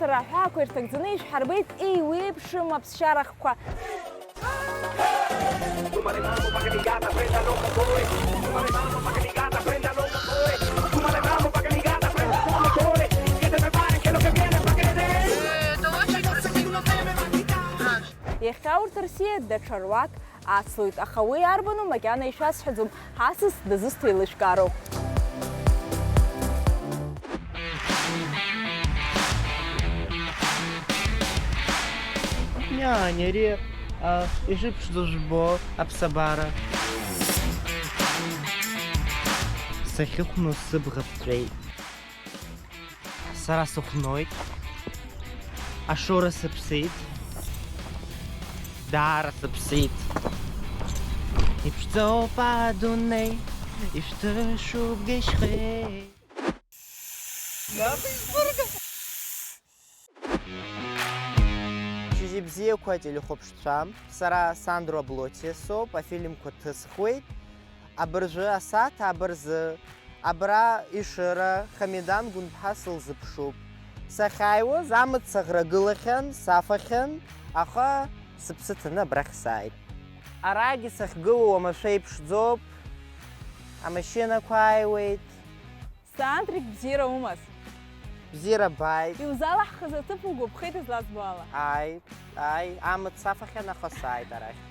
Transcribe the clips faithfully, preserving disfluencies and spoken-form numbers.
Аҳәаақәа ирҭагӡаны ишәҳарбеит еиуеиԥшым аԥсшьарахқәа. Иахьа урҭ рсиа даҽа руак ацлоит, аха уи арбану макьана ишәасҳәаӡом, ҳасас дызусҭоу еилышәкаароуп. Няня, ари, а, ишыԥшӡоу жәбо, аԥсабара. Сахьыхәноу сыбӷа ԥҵәеит. Сара сыхәноит. Ашоура сыԥсит. Даара сыԥсит. Иԥшӡоуп адунеи, ишәҭышуп гышьхеи. Шьыжьбзиақәа, телехәаԥшцәа. Сара Сандро Блотиа соуп, афильмқәа ҭысхуеит. Абыржәы асааҭ ааба рзы абра Ешыра Хамидан Гәынԥҳа сылзыԥшуп. Сахьааиуаз амаҭ саӷрагылахьан, сафахьан, аха сыԥсы ҭаны абрахь сааит. Арагьы сахьгылоу уамашәа иԥшӡоуп, амашьынақәа ааиуеит. Сандрик, бзиара умаз? Бзиара бааит. Иузалаҳхыз аҭыԥ угәаԥхеит излазбо ала? Ааи, ааи, амаҭ сафахьан, аха сааит арахь.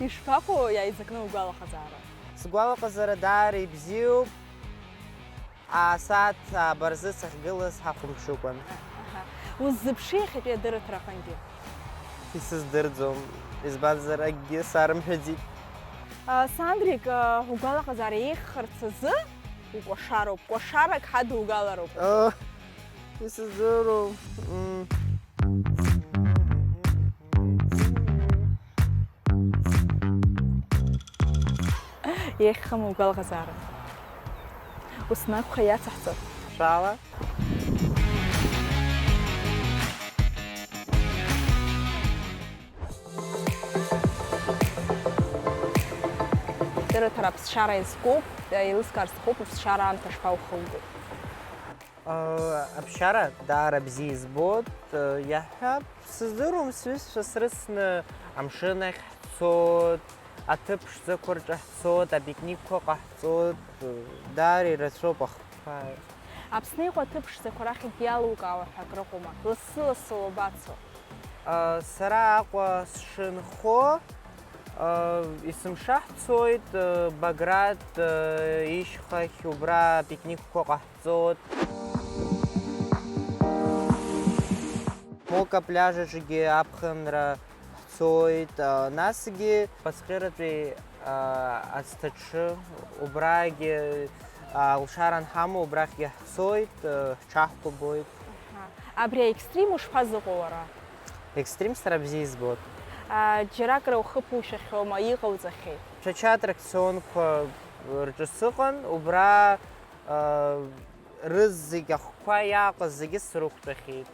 Ишԥаҟоу иааизакны угәалаҟазаара? Сгәалаҟазаара даара ибзиоуп. Асааҭ ааба рзы сахьгылаз ҳахәамԥшыкәан. Аҳа. Уззыԥши иахьатәи адырраҭара аҟынгьы? Исыздырӡом, избанзар, акгьы сарымҳәаӡеит. А, Сандрик, а, угәалаҟазаара еиӷьхарц азы укәашароуп, кәашарак ҳадугалароуп. Ыы, исыздыруам. М. Еиӷьхама угәалаҟазаара? Ус анакәха, иацаҳҵап. Шәаала. Дырраҭара аԥсшьара иазкуп, еилыскаар сҭахуп, уԥсшьара аамҭа шԥаухылгои? Аԥсшьара даара бзиа избоит, иаҳҳәап, сыздыруам, сҩызцәа срыцны амшын ахь ҳцоит, аҭыԥ ԥшӡақәа рҿы ҳцоит, апикникқәа ҟаҳҵоит, даара ирацәоуп ахқәа. Аԥсны иҟоу аҭыԥ ԥшӡақәа рахьынтә иалукаауа ҳәа акрыҟоума? Лассы-лассы уабацо? Сара Аҟәа сшынхо, есымша ҳцоит, Баграт ишьхахь, убра апикникқәа ҟаҳҵоит. Мока пляжаҿгьы аԥхынра ҳцоит, насгьы Пацхьыратәи аӡҭаҿы, убрагьы алшара анҳамоу, убрахьгьы ҳцоит, ҳҽаҳкәабоит. Аҳа. Абри аекстрим ушԥазыҟоу уара? Екстрим сара бзиа избоит. А, џьаракра ухы ԥушәахьоума, иҟауҵахьеи? Ҽа-ҽа атракционқәа рҿы сыҟан, убра, а, рызегь ахқәа иааҟаз зегьы срықәтәахьеит.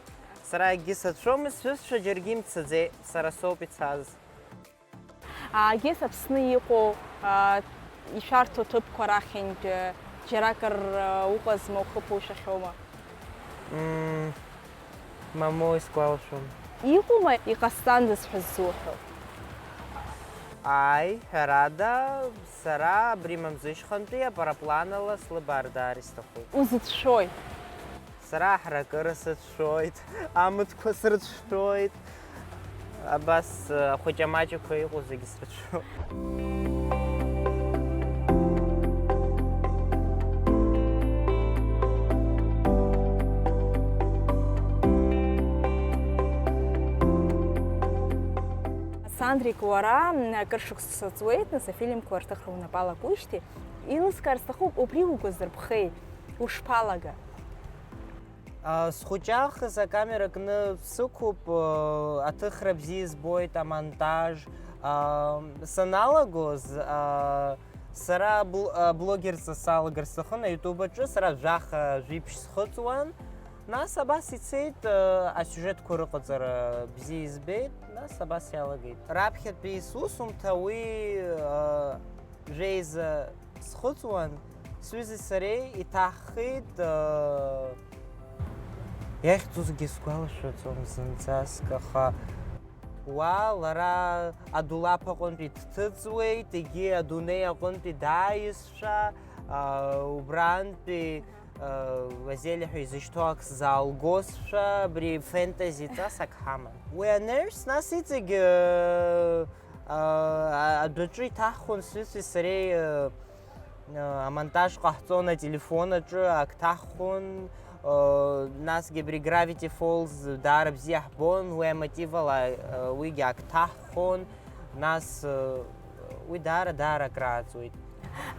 Сара акгьы сацәомызт, сҩызцәа џьаргьы имцаӡеит, сара соуп ицаз. Егьыс Аԥсны иҟоу, а, ишәарҭоу ҭыԥқәа рахьынтә, а, џьаракыр, а, уҟазма, ухы ԥушәахьоума? Мм, мамоу, исгәалашәом. Иҟоума иҟасҵандаз ҳәа ззуҳәо? Ааи, ҳәарада, сара абри мамзышьхантәи апарапланала слыбаар даара исҭахуп. Узыцәшәои? Сара аҳракыра сыцәшәоит, амаҭқәа срыцәшәоит, абас, ахәыҷамаҷақәа иҟоу зегьы срыцәшәоит. Сандрик, уара акыр шықәса ҵуеит, нас, афильмқәа рҭыхра унапала акуижьҭеи, еилыскаар сҭахуп, убри угәазырԥхеи, ушԥалага? А, схәыҷаахыс акамера кны сықәуп, а, аҭыхра бзиа избоит, амонтаж. А, саналагоз, а, сара бл-, а, блогерҵас салагар сҭахын, аиутуб аҿы сара жәаха, жәиԥшь схыҵуан. Нас абас ицеит, а, асиужетқәа рыҟаҵара бзиа избеит, нас абас иалагеит. Раԥхьатәи сусумҭа уи, а, жәеиза схыҵуан, сҩызеи сареи иҭаҳхит, э, Иахьӡузгьы сгәалашәаӡом зынӡаск, аха уа лара адулаԥ аҟынтәи дҭыҵуеит, егьи адунеи аҟынтәи дааизшәа, аа, убрантәи, аа, азель ҳәа изышьҭоу ак сзаалгозшәа, абри фентези ҵас ак ҳаман. Уи анаҩс, нас иҵегь, аа, аа, адәаҿы иҭаҳхон сҩызцәеи сареи, аа, амонтаж ҟаҳҵон, ателефон аҿы ак ҭаҳхон, насгьы абри Gravity Falls даара бзиа ҳбон, уи амотив ала, уигьы ак ҭаҳхон, нас уи даара, даара акрааҵуеит.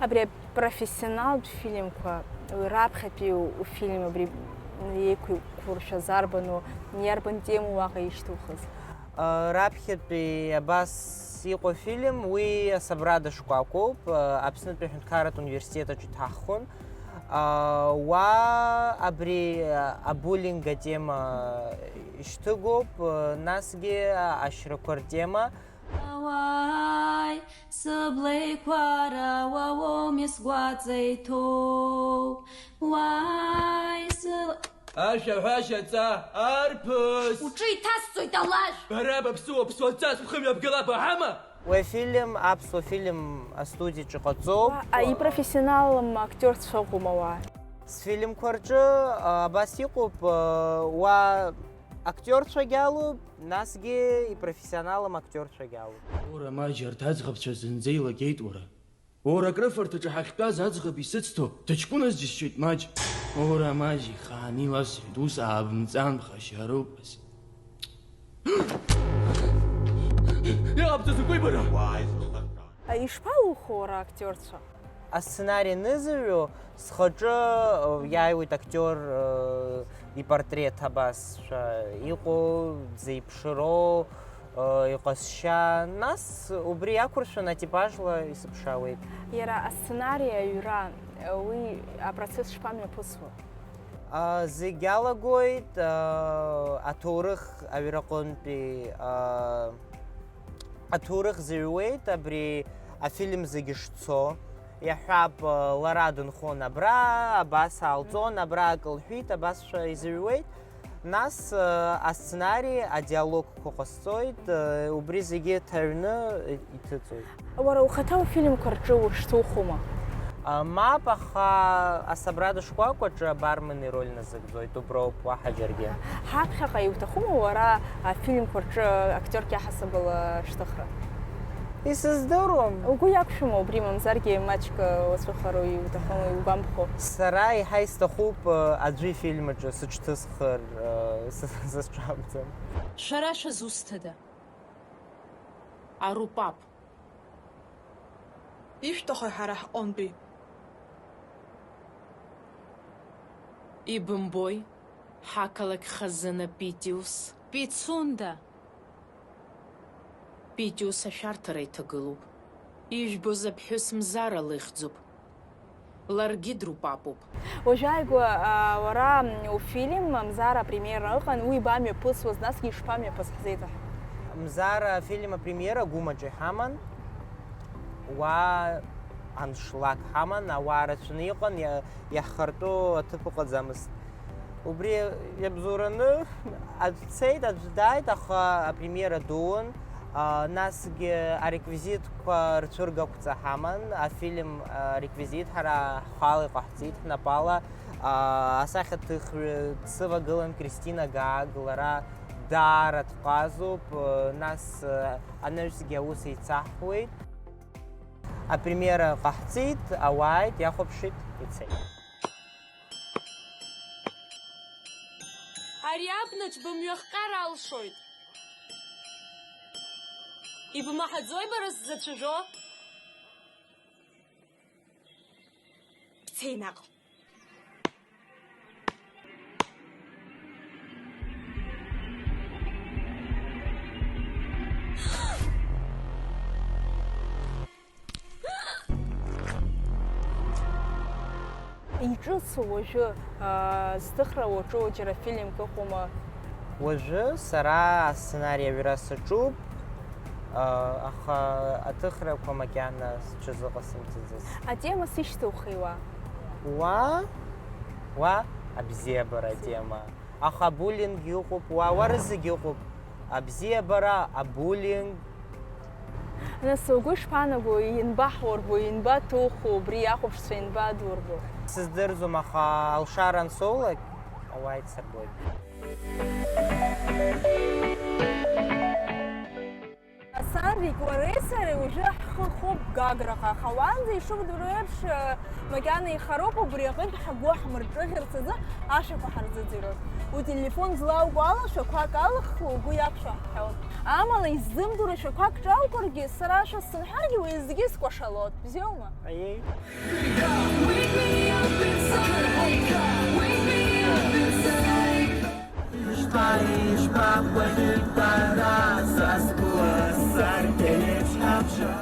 Абри апрофессионалтә фильмқәа, уи раԥхьатәи уфильм абри еиқәиршәаз арбану, иарбан темоу уаҟа ишьҭухыз? Раԥхьатәи абас иҟоу афильм, уи асабрада шкәакәоуп, Аԥснытәи аҳәынҭқарратә университет аҿы иҭаҳхон. Уа абри абуллинг атема шьҭыгоуп, насгьы ашьрақәа ртема. Уааи, сыблеиқәара, уа уоуми сгәаҵа иҭоу? Уааи, сы- Ашәаҳәашьаҵа, арԥыс! Уҿы иҭасҵоит алашә! Бара баԥсыуоуп, суаҵас бхы мҩаԥгала баҳама? Уи афильм аԥсуа фильм астудиаҿы иҟаҵоуп. Уа, а, ипрофессионалым актиорцәа ыҟоума уа? Сфильмқәа рҿы, а, абас иҟоуп, а, уа актиорцәагьы алоуп, насгьы ипрофессионалым актиорцәагьы алоуп. Ура, маџь, арҭ аӡӷабцәа зынӡа илакьеит, уара. Уара, акрыфарҭаҿы ҳахьтәаз аӡӷаб исыцҭо, дыҷкәыназ џьысшьоит, маџь. Ура, маџь, ихааны иласҳәеит, ус аабымҵан, ԥхашьароуп, ас. Иҟабҵо закәи бара? Ишԥалухо уара актиорцәа? Асценари анызыҩу, схаҿы, э, иааиуеит актиор, э, ипортрет абасшәа иҟоу, дзеиԥшроу, э, иҟазшьа. Нас убри иақәыршәаны атипажла исыԥшаауеит. Иара асценари аҩра, э, уи апроцесс шԥамҩаԥысуа? А, зегь иалагоит, а, аҭоурых аҩраҟынтәи, а, аҭоурых зыҩуеит, абри афильм зегьы шцо. Иаҳҳәап, лара дынхон абра, абас аалҵон, абра акы лҳәит, абасшәа изыҩуеит. Нас, асценари, адиалогқәа ҟасҵоит, убри зегьы ҭаҩны иҭыҵуеит. Уара ухаҭа уфильмқәа рҿы ушьҭухума? А, мап, аха асабрада шкәакәаҿы абармен ироль назыгӡоит, уброуп, уаҳа џьаргьы. Ҳаԥхьаҟа иуҭахума уара афильмқәа рҿы актиорк иаҳасабала шьҭыхра? Исыздыруам. Угәы иақәшәома убри, мамзаргьы маҷк уацәыхароу иуҭахым, иугәамԥхо? Сара еиҳа исҭахуп, а, аӡәы ифильм аҿы сыҽҭысхыр, а, сы-, сызҿамӡам. Шәара шәызусҭада? Арупап. Ишәҭахи ҳара ҳҟынтәи? Ибымбои, ҳақалақь хазына Питиус? Пицунда! Питиус ашәарҭара иҭагылоуп. Ижәбоз аԥҳәыс Мзара лыхьӡуп. Ларгьы друпапуп. Уажәааигәа, а, уара, м, уфильм Мзара апремиера ыҟан, уи бамҩаԥысуаз, насгьы ишԥамҩаԥыс ҳзеиҭаҳәа? Мзара афильм апремиера Гәымаҿы иҳаман. Уа аншлаг ҳаман, ауаа рацәаны иҟан, иа-, иаҳхартәу аҭыԥ ыҟаӡамызт. Убри иабзоураны аӡә дцеит, аӡә дааит, аха апремиера дуун. А, насгьы ареквизитқәа рцәыргақәҵа ҳаман, афильм, а, ареквизит ҳара ҳхала иҟаҳҵеит ҳнапала. А, асахьаҭыхҩы дсывагылан Кристина Гааг, лара даара дҟазоуп, а, нас, а, анаҩсгьы аус еицаҳуеит. Апремиера ҟаҳҵеит, ауааит, иахәаԥшит, ицеит. Ари абнаҿ бымҩахҟьар алшоит. Ибмаҳаӡои бара сзацәажәо? Бцеи наҟ. Иҿыцу уажәы, аа, зҭыхра уаҿу џьара фильмк ыҟоума? Уажәы сара асценари аҩра саҿуп, аа, аха аҭыхрақәа макьана сҽазыҟасымҵаӡац. Атема сышьҭоухи уа? Уа? Уа? Абзиабара атема. Аха абуллинг иҟоуп, уа, уа рызегь ыҟоуп. Абзиабара, абуллинг. Нас угәы ишԥаанаго, ианбаҳурбо, ианбаҭуху, убри иахәаԥшцәа ианбадурбо? Сыздырӡом, аха алшара ансоулак, ауаа иццакуеит. Сандрик, уареи сареи уажәы ҳхы хоуп Гаграҟа, аха уаанӡа ишыбдыруа еиԥш, макьана ихароуп, убри аҟынтә ҳгәы ҳмырҿыӷьырц азы ашәақәа ҳарзыӡырҩуеит. Утелефон злаукуа ала шәақәак алыххуа угәы иақәшәо ҳҳәоит. Амала исзымдыруа шәақәак ҿаугәаргьы, сара ашәа сымҳәаргьы уеизгьы скәашалоит. Бзиоума? Аиеи. Ишԥа, ишԥа бгәаӷьит бара, са сгәы саркьа еиԥш абжа.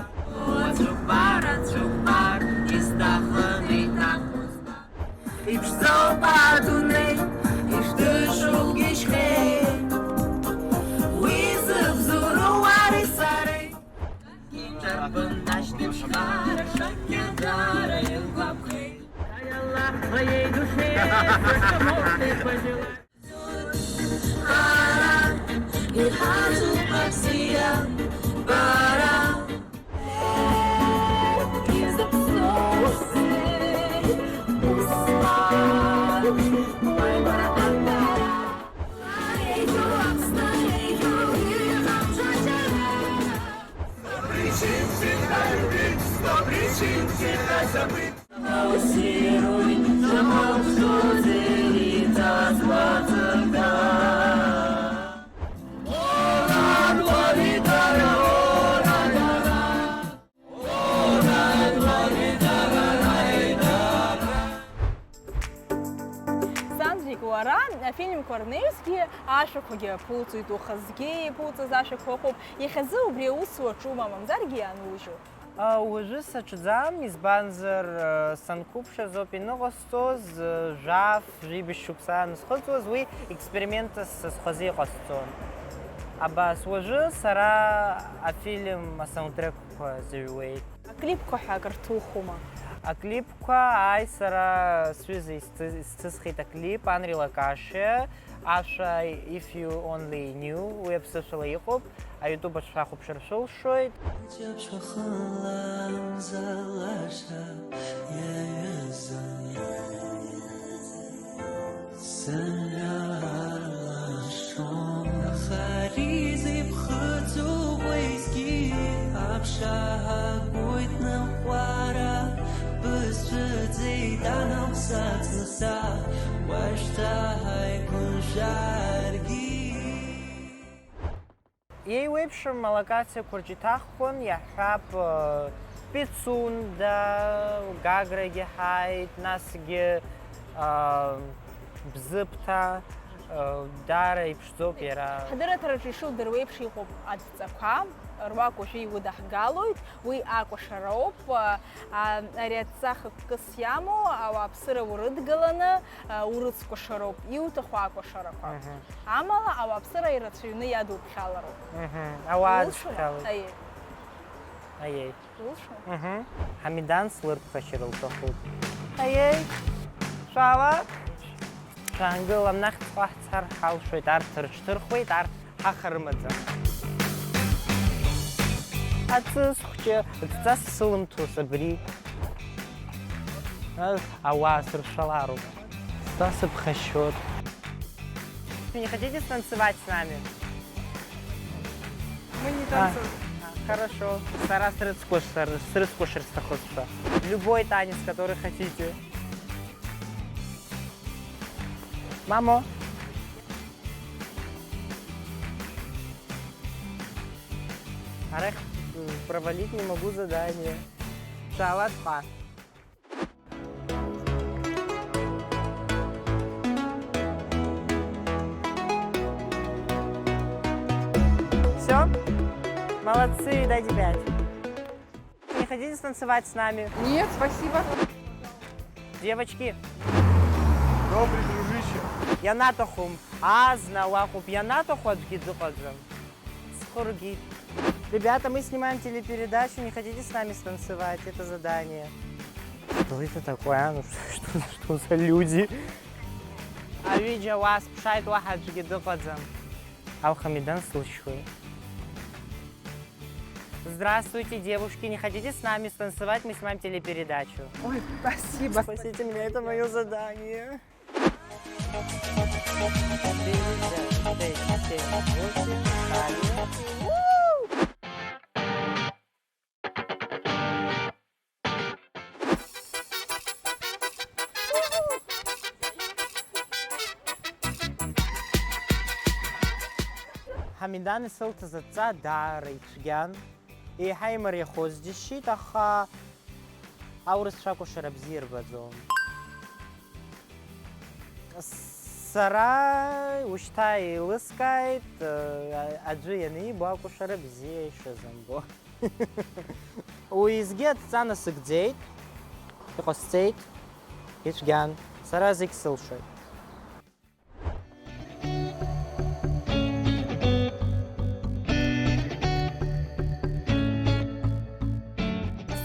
Уацәыкәбар, ацәыкәбар, исҭахын еиҭах узбар. Иԥшӡоуп адунеи, ишдышугьы шьхеи. Уи зыбзоуроу уареи сареи. Иҿарпын ашьҭыбжьхара шакьа дара илгәаԥхеит. Ара иҳаӡоуп абзиа, бара. Изыԥсоузеи усҟан уаҩбара ҟамлара? Еиӷьу Аԥсны, еиӷьу иҟам џьаџьара. Сто причин всегда любить, сто причин всегда забыть. Сандрик, уара афильмқәа рнаҩсгьы ашәақәагьы аԥуҵоит, ухазгьы иԥуҵаз ашәақәа ыҟоуп. Иахьазы убри аус уаҿума, мамзаргьы иаанужьу? Уажәы саҿӡам, избанзар, санқәыԥшыз ауп ианыҟасҵоз, жәаф, жәибжь шықәса анысхыҵуаз, уи експериментс са схазы иҟасҵон. Абас, уажәы сара афильм асаундтрекқәа зыҩуеит. Аклипқәа ҳәа акыр ҭухума? Аклипқәа, ааи, сара сҩыза исцы-, исцысхит аклип, Анри Лакашиа, ашәа If You Only Knew, уи аԥсышәала иҟоуп, аиутуб аҿы шәахәаԥшыр шәылшоит. Џьабшьахылам залаша иаҩызан. Сымҩа алашон. Аха ари зеиԥхыӡу уеизгьы аԥша ҳагоит ныҟәара, бызшәыӡеит анаҟә сацласа, уашьҭа ҳаиқәымшәаргьы. Еиуеиԥшым алокациақәа рҿы иҭахқәан, иаҳҳәап, Пицунда, Гаграгьы ҳааит, насгьы, а, Бзыԥҭа, а, даара иԥшӡоуп иара. Ҳдырраҭараҿы ишудыруа еиԥш иҟоуп адҵақәа, руак уажәы иудаҳгалоит, уи акәашароуп, а, ари адҵа хықәкыс иамоу ауааԥсыра урыдгаланы, а, урыцкәашароуп, иуҭаху акәашарақәа. Мгм. Амала ауааԥсыра ирацәаҩны иадуԥхьалароуп. Мгм. Ауаа Улшома? Адыԥхьалоит. Аиеи. Аиеи. Улшома? Мгм. Ҳамидан слырԥхашьар лҭахуп. Аиеи. Шәаала. Шәаангыл, амнахьҵәҟьа ҳцар ҳалшоит, арҭ рыҽҭырхуеит, арҭ ҳаха рымаӡам. Аҵыс хәҷы, дҵас сылымҭоз абри. Ауаа сыршәалароуп. Са сыԥхашьоит. Вы не хотите станцевать с нами? Мы не А, танцуем. А, хорошо. Сара срыцкуш-, срыцкушыр сҭахызшәа. Любой танец, который хотите. Мамо. Арахь, э, провалить не могу задание. Шәаала схәа. Всё? Молодцы, дайте пять. Не хотите станцевать с нами? Нет, спасибо. Девочки. Добрый, дружище. Ианаҭахым, азна уаҟоуп, ианаҭаху аӡәгьы дыҟаӡам. Схы ргеит. Ребята, мы снимаем телепередачу, не хотите с нами станцевать? Это задание. Что это такое, а? Ну что, что, что за люди? Аҩыџьа уа сԥшааит, уаҳа аӡәгьы дыҟаӡам. Алхамидан сылшьуеит. Здравствуйте, девушки, не хотите с нами станцевать? Мы снимаем телепередачу. Ой, спасибо. Спасите меня, это моё задание. Ҳамидан исылҭаз адҵа даара ицәгьан. Еиҳа имариахоз џьысшьеит, аха аурысцәа акәашара бзиа рбаӡом. Сара ушьҭа еилыскааит, аӡәы ианибо акәашара бзиа ишазымбо. Уеизгьы адҵа насыгӡеит, иҟасҵеит, ицәгьан, сара зегь сылшоит.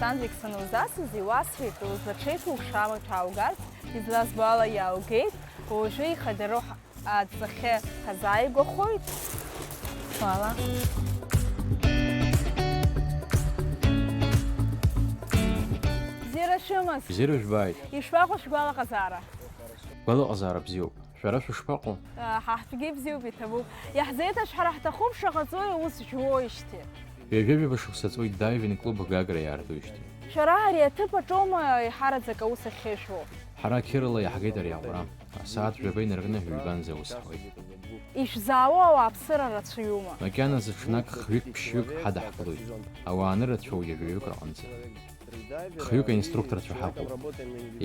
Асандрик санылзасыз, иуасҳәеит, лызлаҽеиқәу ушамаҭәа ааугарц, излазбо ала иааугеит, уажәы ихадароу ҳ-, адҵахьы ҳазааигәахоит. Voilà. Бзиара шәымаз! Бзиара жәбааит! Ишԥаҟоу шәгәалаҟазаара? Гәалаҟазаара бзиоуп. Шәара шәышԥаҟоу? Ҳа ҳтәгьы бзиоуп, иҭабуп. Иаҳзеиҭашәҳәар ҳҭахуп, шаҟа ҵуеи аус жәуоижьҭеи? Ҩажәа-ҩажәаба шықәса ҵуеит Diving Club Гагра иаартуижьҭеи. Шәара ари аҭыԥ аҿоума еиҳараӡак аус ахьышәуа? Ҳара қьырала иаҳгеит ари аҟәара. Асааҭ жәаба инаркны ҩбанӡа аус ҳуеит. Ишәзаауа ауааԥсыра рацәаҩума? Макьаназы ҽнак хҩык-ԥшьҩык ҳадаҳкылоит. Ауаа анырацәоу ҩажәаҩык рҟынӡа. Хҩык аинструкторцәа ҳаҟоуп.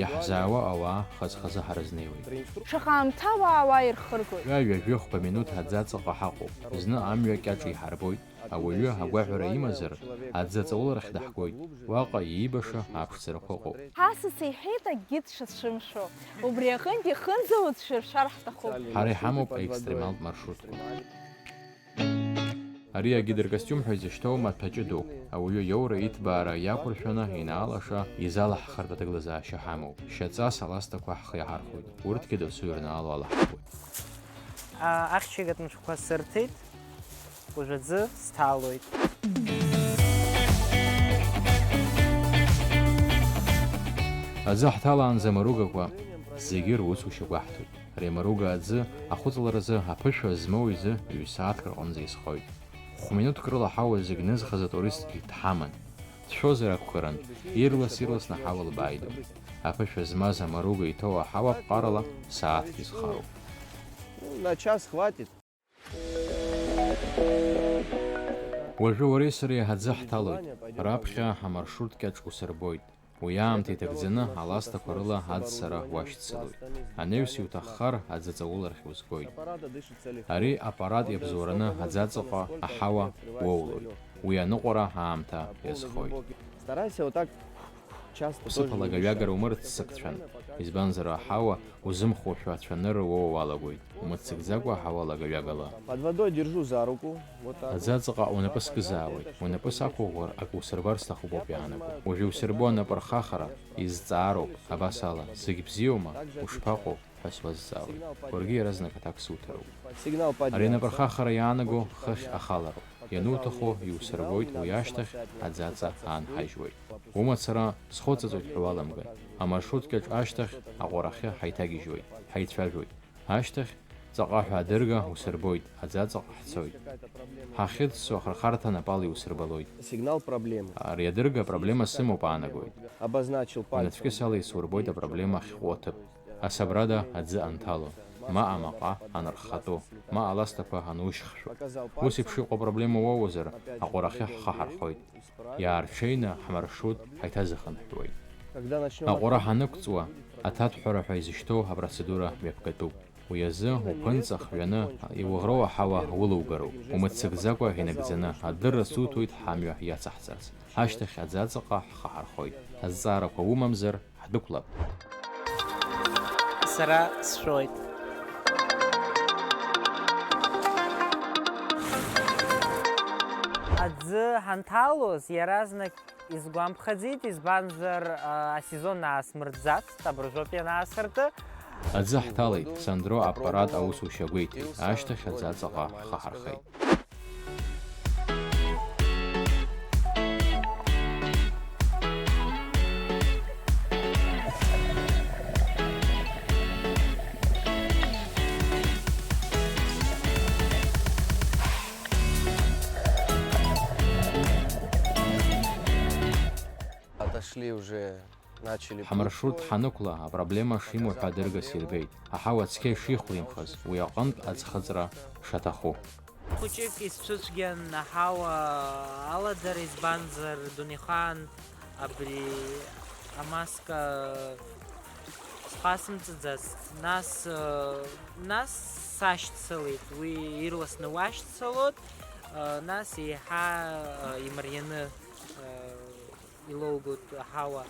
Иаҳзаауа ауаа хаз-хазы ҳарызнеиуеит. Шаҟа аамҭа уаауа ирхыргоит? Ҩажәа, ҩажәихәба минуҭ аӡаҵаҟа ҳаҟоуп. Зны амҩа кьаҿ иҳарбоит. Ауаҩы агәаҳәара имазар, аӡаҵауларахь даҳгоит. Уаҟа иибаша аԥшӡарақәа ыҟоуп. Ҳасас иҳәеит акгьы дшацәымшәо. Убри аҟынтә ихынӡауа дшәыршәар ҳҭахуп. Ҳара иҳамоуп аекстремалтә маршрутқәа. Ари агидрокостиум ҳәа изышьҭоу маҭәа ҷыдоуп. Ауаҩы иоура, иҭбаара иақәыршәаны инаалаша, изалаҳхартә аҭагылазаашьа ҳамоуп. Шьаҵас аласҭақәа ҳхы иаҳархәоит. Урҭгьы досу ирнаало алаҳхуеит. А, ахьча игатә мҿқәа сырҭеит, уажә аӡы сҭалоит. Аӡы ҳҭалаанӡа амаругақәа зегьы русушьа гәаҳҭоит. Ари амаруга аӡы ахәыҵаларазы аԥышәа змоу изы ҩ-сааҭк рҟынӡа изхоит. Хә-минуҭк рыла аҳауа зегь нызхаз атуристгьы дҳаман. Дшәозар акәхарын, ирлас-ирласны аҳауа лбааидон. Аԥышәа змаз амаруга иҭоу аҳауа ԥҟарала сааҭк изхароуп. Ну, на час хватит. Уажәы уареи сареи аӡы ҳҭалоит. Раԥхьа амаршрут кьаҿ усырбоит. Уи аамҭа иҭагӡаны аласҭақәа рыла аӡсара уашьцылоит. Анаҩс иуҭаххар, аӡаҵауларахь узгоит. Ари аппарат иабзоураны аӡаҵаҟа аҳауа уоулоит. Уи аныҟәара аамҭа иазхоит. Старайся вот так часто тоже не дышать. Ԥсыԥ алагаҩагара умырццакцәан, избанзар аҳауа узымхошәа ацәанырра уоуа уалагоит, умыццакӡакәа аҳауа алагаҩагала. Под водой держу за руку, вот так вот. Аӡаҵаҟа унапы скызаауеит, унапы сақәыӷәӷәар, акы усырбар сҭахуп ауп иаанаго. Уажәы иусырбо анапы рхахара изҵаароуп, абас ала, зегь бзиоума, ушԥаҟоу? Ҳәа суазҵаауеит. Уаргьы иаразнак аҭак суҭароуп. Ари анапырхахара иаанаго хыхь ахалароуп. Иануҭаху иусырбоит, уи ашьҭахь аӡаҵа аанҳажьуеит. Умацара схәыҵаҵоит ҳәа уаламган. Амаршрут кьаҿ ашьҭахь аҟәарахьы ҳаиҭагьежьуеит, ҳаицәажәоит. Ашьҭахь ҵаҟа ҳәа адырга усырбоит, аӡаҵаҟа ҳцоит. Ҳахьыӡсо ахырхарҭа напала иусырбалоит. Сигнал проблемы. Ари адырга проблема сымоуп аанагоит. Обозначил пальцем. Унацәкьысала исурбоит апроблема ахьҟәу аҭыԥ. Асабрада аӡы анҭало, ма амаҟа анырххатәу, ма аласҭақәа анушьхшәу. Ус еиԥш иҟоу апроблема уоуазар, аҟәарахьы ҳхы ҳархоит. Иаарҽеины ҳмаршрут ҳаиҭазыхынҳәуеит. Аҟәара ҳанықәҵуа, аҭаҭәҳәара ҳәа изышьҭоу апроцедура мҩаԥгатәуп. Уи азы уԥынҵа хҩаны иуӷроу аҳауа улоугароуп. Умыццакӡакәа инагӡаны адырра суҭоит ҳамҩа иацаҳҵарц. Ашьҭахь аӡаҵаҟа ҳхы ҳархоит. Азҵаарақәа умамзар, ҳдәықәлап. Сара сшәоит. Аӡы ҳанҭалоз, иаразнак исгәамԥхаӡеит, избанзар, а, асезон аасмыртӡацт, абыржәоуп ианаасырты. Аӡы ҳҭалеит, Сандро аппарат аусушьа гәеиҭеит, ашьҭахь аӡы аҵаҟа ҳхаҳархеит. Отошли уже, начали путь свой. Ҳмаршрут ҳанықәла, апроблема шимоу ҳәа дыргас ирбеит, аҳауа цқьа ишихәлимхаз, уи аҟынтә аӡхыҵра шаҭаху. Хәыҷык исцәыцәгьан аҳауа аладара, избанзар, дунеихаан абри амаска схасымҵаӡацт, нас, нас сашьцылеит, уи ирласны уашьцылоит, нас еиҳа имарианы илоугоит аҳауа.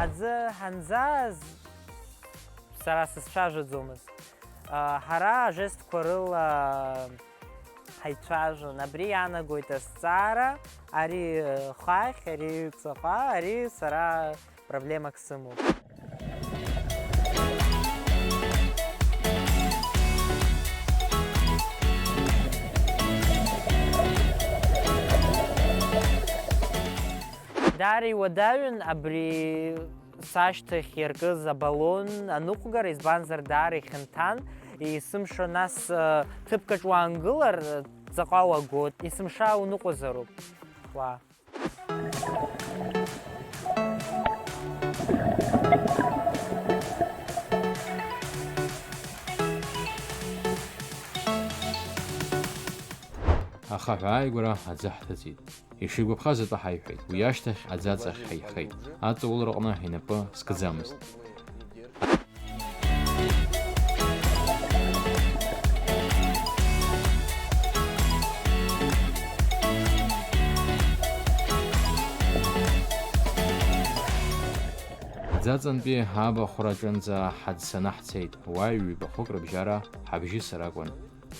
Аӡы ҳанӡааз сара сызцәажәаӡомызт. Ҳара ажестқәа рыла ҳаицәажәон. Абри иаанагоит азҵаара, ари хәахь, ари ҵаҟа, ари сара проблемак сымоуп. Даара иуадаҩын абри сашьҭахь иаркыз абалон аныҟәгара, избанзар, даара ихьанҭан, есымша нас, ы, ҭыԥкаҿ уаангылар, ы, ҵаҟа уагоит, есымша уныҟәозароуп. Уа. Ахаҳә ааигәара аӡы ҳҭыҵит. Ишигәаԥхаз атәы ҳаиҳәеит, уи ашьҭахь аӡаҵахь ҳаихеит. Аҵаулараҟны инапы скӡамызт. Аӡаҵантәи абахәра аҿынӡа ҳаӡсаны ҳцеит, уа ҩбахәык рыбжьара ҳабжьысыр акәын.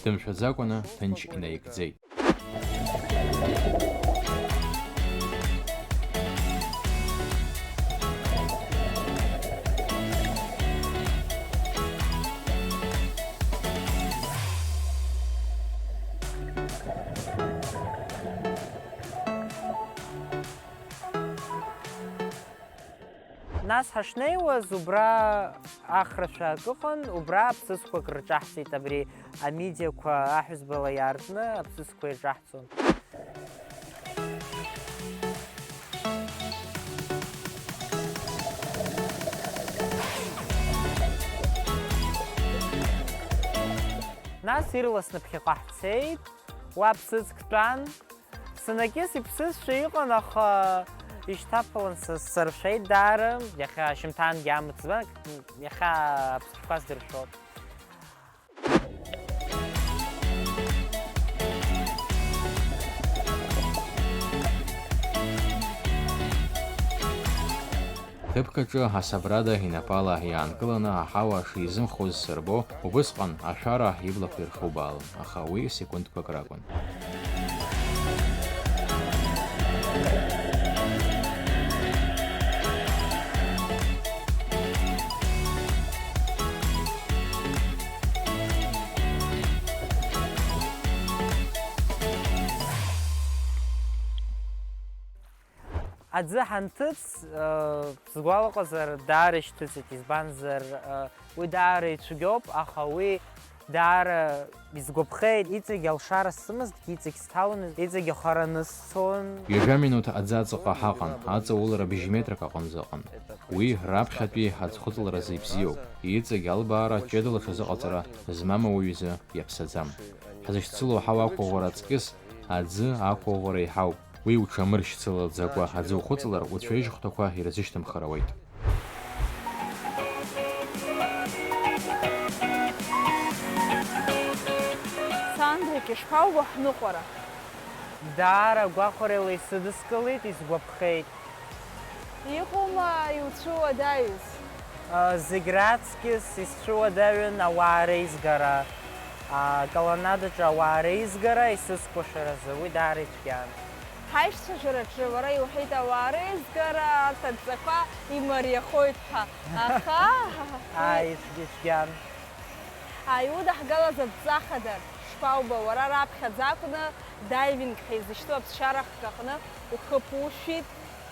Дымшәаӡакәаны ҭынч инаигӡеит. Нас ҳашнеиуаз, убра ахрашәа акы ыҟан, убра ԥсыӡқәак рҿаҳҵеит, абри амидиақәа аҳәызбала иаартны аԥсыӡқәа ирҿаҳҵон. Нас ирласны ԥхьаҟа ҳцеит, уа ԥсыӡк тәан. Санакьыс иԥсызшәа иҟан, аха ишьҭаԥалан са сыршәеит даара, иахьа ашьымҭангьы амыцбак, иахьа аԥсышәқәа сдыршәот. Ҭыԥк аҿы асабрада инапала иаанкыланы аҳауа шизымхоз сырбо, убысҟан ашәара иблақәа ирхубаалон, аха уи секундқәак ракәын. Аӡы ҳанҭыҵ, э, сгәалаҟазар, даара ишьҭыҵит, избанзар, э, уи даара ицәгьоуп, аха уи даара исгәаԥхеит, иҵегь алшара сымазҭгьы, иҵегь сҭалон, иҵегь ахараны сцон. Ҩажәа минуҭ аӡы аҵаҟа ҳаҟан, аҵаулара бжь метрак аҟынӡа ыҟан. Уи раԥхьатәи аӡхыҵларазы ибзиоуп, иҵегь албаара ҷыдала аҽазыҟаҵара змам ауаҩ изы иаԥсаӡам. Ҳзышьцылоу аҳауа ақәыӷәӷәара аҵкьыс аӡы ақәыӷәӷәара еиҳауп. Уи уҽамыршьцылаӡакәа аӡы ухыҵлар, уцәеижь хәҭақәа ирзышьҭымхыр ауеит. Сандра, ишԥаубо ҳныҟәара? Даара агәахәарала исыдыскылеит, исгәаԥхеит. Иҟоума иуцәыуадаҩыз? Зегь раҵкьыс исцәыуадаҩын ауаа реизгара. Аколоннадаҿы ауаа реизгара исыскәашаразы, уи даара ицәгьан. Ҳаишьцәажәараҿы уара иуҳәеит ауаа реизгара, арҭ адҵақәа имариахоит ҳәа. Аха Ааи, ицәгьан. Иудаҳгалаз адҵа хада шԥаубо, уара раԥхьаӡа акәны даивинг ҳәа изышьҭоу аԥсшьара хкы аҟны ухы ԥушәеит,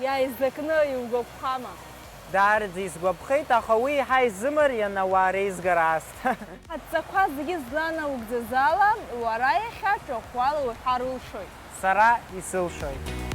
иааизакны иугәаԥхама? Даараӡа исгәаԥхеит, аха уи еиҳа изымариан ауаа реизгара аасҭа. Адҵақәа зегьы зланаугӡаз ала, уара иахьа ҿахәала уҳәар улшоит. Сара исылшоит.